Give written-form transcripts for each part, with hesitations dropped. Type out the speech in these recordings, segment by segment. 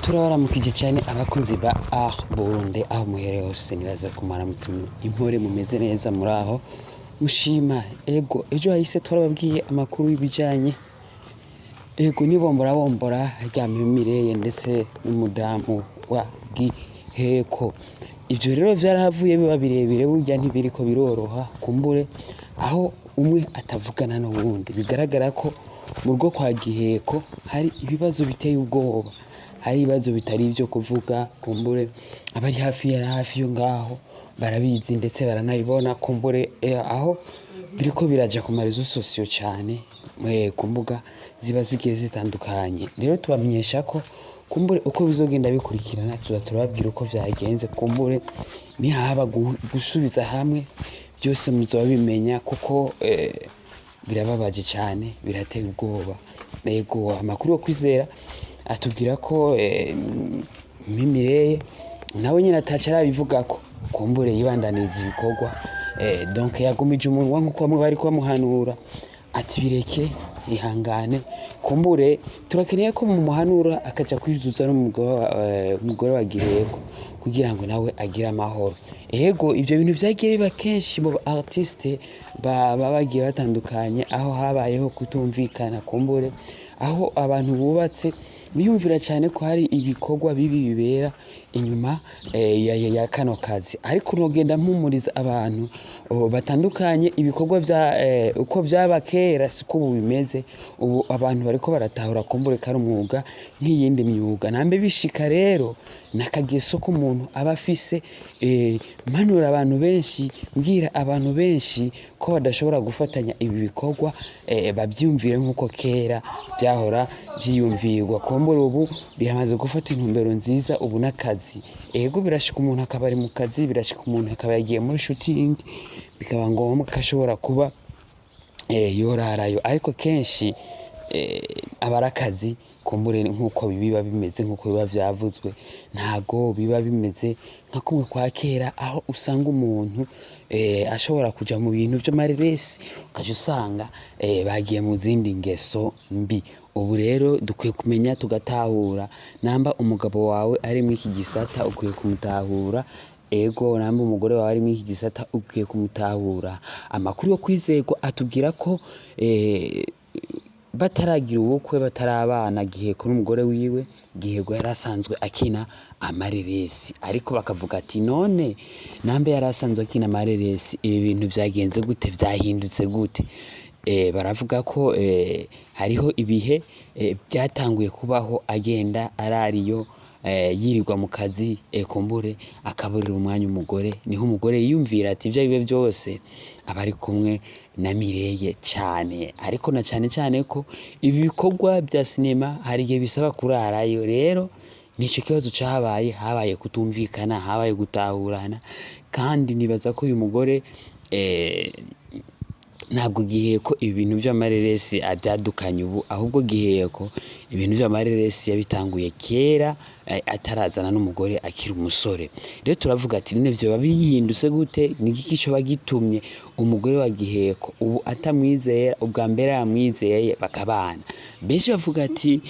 Turabaramukije cyane abakunzi ba Art Burundi aho muhereye hose, nibaza ko mwaramutse impore, mumeze neza, muri aho mushima. Ego, ejo hahise twarababwiye amakuru y'ibijanye ego n'ibombora rya Mireye ndetse n'umudamu wa Giheko. Ivyo rero vyarahavuye biba birebire, burya ntibiriko biroroha kumbure aho umwe atavugana n'uwundi. Bigaragara ko mu rugo kwa Giheko hari ibibazo biteye ubwoba, hari ibibazo bitari ivyo kuvuga. Kumbure abari hafi ya hafi yo ngaho barabizi ndetse baranabibona. Kumbure aho biriko biraja ku ma réseaux sociaux cane, ku mbuga ziba zigiye zitandukanye. Rero tubamenyesha ko kumbure uko bizogenda bikurikirana tuza turababwira uko vyagenze. Kumbure nihaba gusubiza hamwe byose muzoba bimenya, kuko birababaje cyane, birateye ubwoba. Yego, amakuru yo kwizera atubwira ko Mimireye nawe nyine ataca arabivugako, kumbure yibandaniriza ibikorwa. Donc yagumije umunwa nkuko bamwe bariko bamuhanura ati bireke, ihangane. Kumbure turakeneye ko mumuhanura akaja kwizuza n'umugore wa Giheko kugira ngo nawe agire amahoro. Ego, ivyo bintu vyagiye biba kenshi mu ba artiste baba bagiye batandukanye, aho habayeho kutumvikana. Kumbure aho abantu bubatse biyumvira cyane ko hari ibikorwa bibi bibera inyuma ya kano kazi, ariko nogenda mpumuriza abantu batandukanye, ibikorwa vya uko vyaba kera siko ubu bimeze. Ubu abantu bariko baratahura kumbure ko ari umwuga nk'iyindi myuga. Nambe bishika rero nakageso k'umuntu aba afise. Mpanura abantu benshi, mbwira abantu benshi ko badashobora gufatanya ibi bikorwa, bavyiyumvire nk'uko kera byahora vyiyumvirwa. Kumbura ubu biramaze gufata intumbero nziza, ubu n'akazi. Ego, birashika umuntu akaba ari mu kazi, birashika umuntu akaba yagiye muri shooting, bikaba ngombwa ko ashobora kuba yorarayo, ariko kenshi aba ari akazi. Kumbure nk'uko biba bimeze, nk'uko biba vyavuzwe, ntago biba bimeze nka kumwe kwa kera, aho usanga umuntu ashobora kuja mu bintu vy'amareresi, ukaca usanga bagiye mu zindi ngeso mbi. Ubu rero dukwiye kumenya tugatahura, namba umugabo wawe ari muri iki gisata ukwiye kumutahura. Ego, namba umugore wawe ari muri iki gisata ukwiye kumutahura. Amakuru yo kwizerwa atubwira ko bataragira ubukwe, batarabana, Giheko n'umugore wiwe, Giheko yari asanzwe akina amareresi. Ariko bakavuga ati none nambe yari asanzwe akina amareresi, ibi bintu vyagenze gute, vyahindutse gute? Baravuga ko hariho ibihe byatanguye kubaho agenda arariyo, yirirwa mu kazi, kumbure akaburira umwanya umugore. Niho umugore yiyumvira ati ivyo aribyo byose aba ari kumwe na Mireye cyane, ariko na cyane cyane ko ibi bikorwa bya sinema hari igihe bisaba kurarayo. Rero nico kibazo cahabaye, habaye kutumvikana, habaye gutahurana. Kandi nibaza ko uyu mugore ntabwo Giheko ibi bintu vy'amareresi avyadukanye ubu, ahubwo Giheko ibintu vy'amareresi yabitanguye kera, atarazana n'umugore, akiri umusore. Rero turavuga ati none vyoba bihindutse gute? Ni igiki coba gitumye umugore wa Giheko ubu atamwizera, ubwa mbere yamwizeye bakabana? Benshi bavuga ati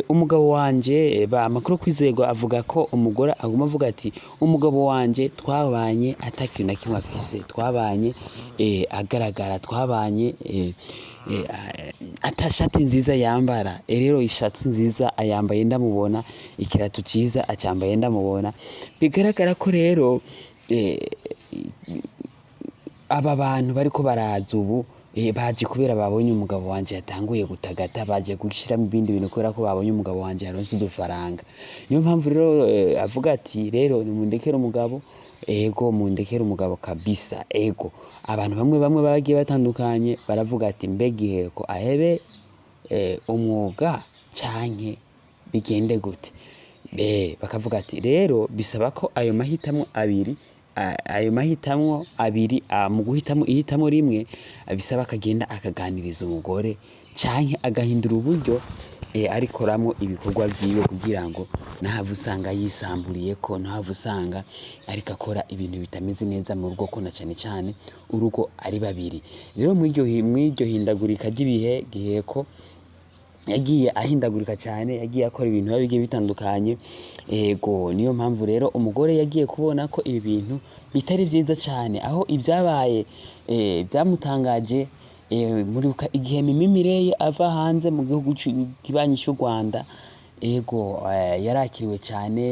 umugabo wanje ba amakuru kwizerwa avuga ko umugore aguma avuga ati umugabo wanje twabanye atakintu na kimwe afise, twabanye agaragara, twabanye atashati nziza yambara. Rero ishati nziza ayambaye ndamubona, ikirato ciza acambaye ndamubona. Bigaragara ko rero aba bantu bariko baraza ubu baje kubera babonye umugabo wanje yatanguye gutagata, baje gushiramo ibindi bintu kubera ko babonye umugabo wanje yaronse udufaranga. Niyo mpamvu rero avuga ati rero nimundekere umugabo, ego mundekere umugabo kabisa. Ego, abantu bamwe bamwe bagiye batandukanye baravuga ati mbe Giheko ahebe umwuga canke bigende gute? Bakavuga ati rero bisaba ko ayo mahitamwo abiri, ayo mahitamwo abiri, mu guhitamo ihitamo rimwe, bisaba akagenda akaganiriza umugore canke agahindura uburyo arikoramwo ibikorwa vyiwe, kugira ngo ntahave usanga yisamburiyeko, ntahave usanga ariko akora ibintu bitameze neza mu rugo, ko na cane cane urugo ari babiri. Rero mw'iryo hindagurika ry'ibihe, Giheko Yagiye ahindagurika cyane, yagiye akora ibintu biba bigiye bitandukanye. Ego, niyo mpamvu rero umugore yagiye kubona ko ibi bintu bitari vyiza cyane, aho ibyabaye byamutangaje. Muribuka igihe Mimi Mireye ava hanze mu gihugu kibanyi cy'u Rwanda. Ego, yarakiriwe cyane.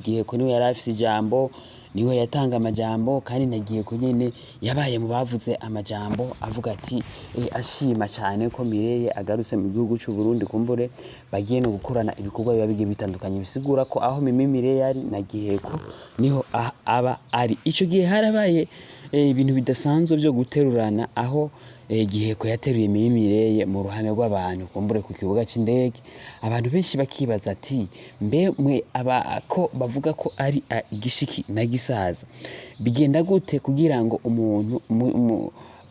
Giheko niwe yari afise ijambo, niwe yatanga amajambo, kandi na Giheko nyene yabaye mu bavuze amajambo avuga ati ashima cyane ko Mireye agarutse mu gihugu cy'u Burundi, kumbure bagiye no gukorana ibikorwa biba bigiye bitandukanye, bisigura ko aho Mimi Mireye ari na Giheko niho aba ari. Ico gihe harabaye ibintu bidasanzwe byo guterurana, aho Giheko yateruye Mimi Mireye mu ruhame rw'abantu, kumbure ku kibuga c'indege. Abantu benshi bakibaza ati: mbe mwe aba ko bavuga ko ari igishiki na gisaza, bigenda gute kugira ngo umuntu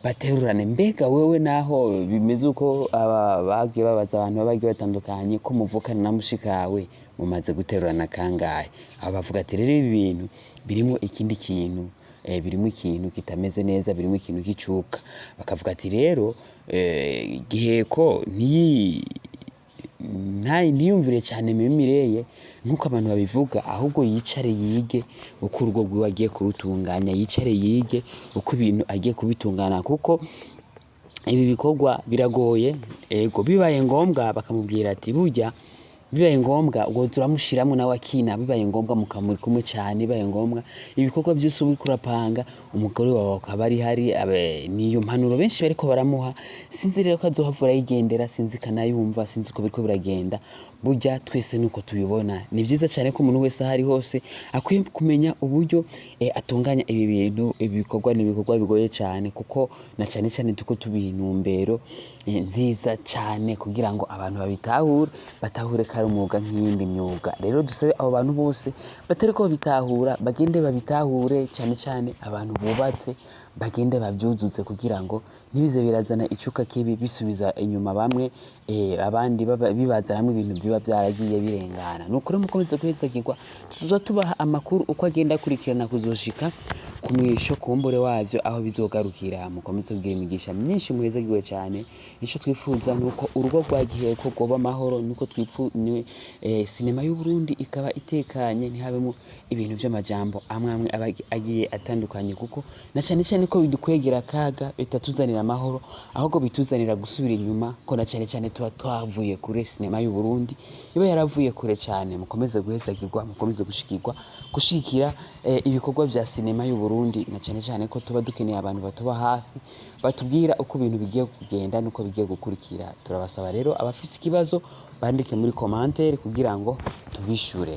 baterurane? Mbega wewe naho bimeze uko, aba bagiye babaza abantu baba bagiye batandukanye ko muvukana na mushikawe, mumaze guterurana kangahe? Aba bavuga ati: rero ibi bintu birimo ikindi kintu, birimo ikintu kitameze neza, birimo ikintu k'icuka. Bakavuga ati rero Giheko ntiyumvire cyane Mimi Mireye nk'uko abantu babivuga, ahubwo yicare yige uko urugo rwiwe agiye kurutunganya, yicare yige uko ibintu agiye kubitunganya, kuko ibi bikorwa biragoye. Ego, bibaye ngombwa bakamubwira ati: burya bibaye ngombwa ubwo turamushiramwo nawe akina, bibaye ngombwa mukamuri kumwe cyane, bibaye ngombwa ibikorwa byose uba uriko urapanga umugore wawe akaba ari hari. Niyo mpanuro benshi bariko baramuha. Sinzi rero ko azohavura yigendera, sinzi kanayumva, sinzi uko biriko biragenda. Burya twese nuko tubibona, ni vyiza cyane ko umuntu wese aho ari hose akwiye kumenya uburyo atunganya ibi bintu. Ibi bikorwa ni ibikorwa bigoye cyane, kuko na cyane cyane tuko tubiha intumbero nziza cyane kugira ngo abantu babitahure, batahure ko ari umwuga nk'iyindi myuga. Rero dusabe abo bantu bose batariko babitahura bagende babitahure, cyane cyane abantu bubatse bagende bavyuzuze, kugira ngo ntibize birazana icuka kibi, bisubiza inyuma bamwe, abandi bibazanamwo ibintu biba byaragiye birengana. Nuko rero mukomeze guhezagirwa, tuzoza tubaha amakuru uko agenda akurikirana kuzoshika ku mwisho kumbure wavyo aho bizogarukira. Mukomeze kugira imigisha myinshi, muhezagirwe cyane. Ico twifuza nuko urugo rwa Giheko rwoba amahoro, nuko sinema y'u Burundi ikaba itekanye, ntihabemo ibintu vy'amajambo amwe amwe aba agiye atandukanye, kuko na cyane cyane ko bidukwegera akaga, bitatuzanira amahoro, ahubwo bituzanira gusubira inyuma, ko na cyane cyane tuba twavuye kure. Sinema y'u Burundi iba yaravuye kure cyane. Mukomeze guhezagirwa, mukomeze gushikirwa, gushigikira ibikorwa vya sinema y'u Burundi, na cyane cyane ko tuba dukeneye abantu batuba hafi, batubwira uko ibintu bigiye kugenda nuko bigiye gukurikira. Turabasaba rero abafise ikibazo bandike muri commentaire kugira ngo tubishure.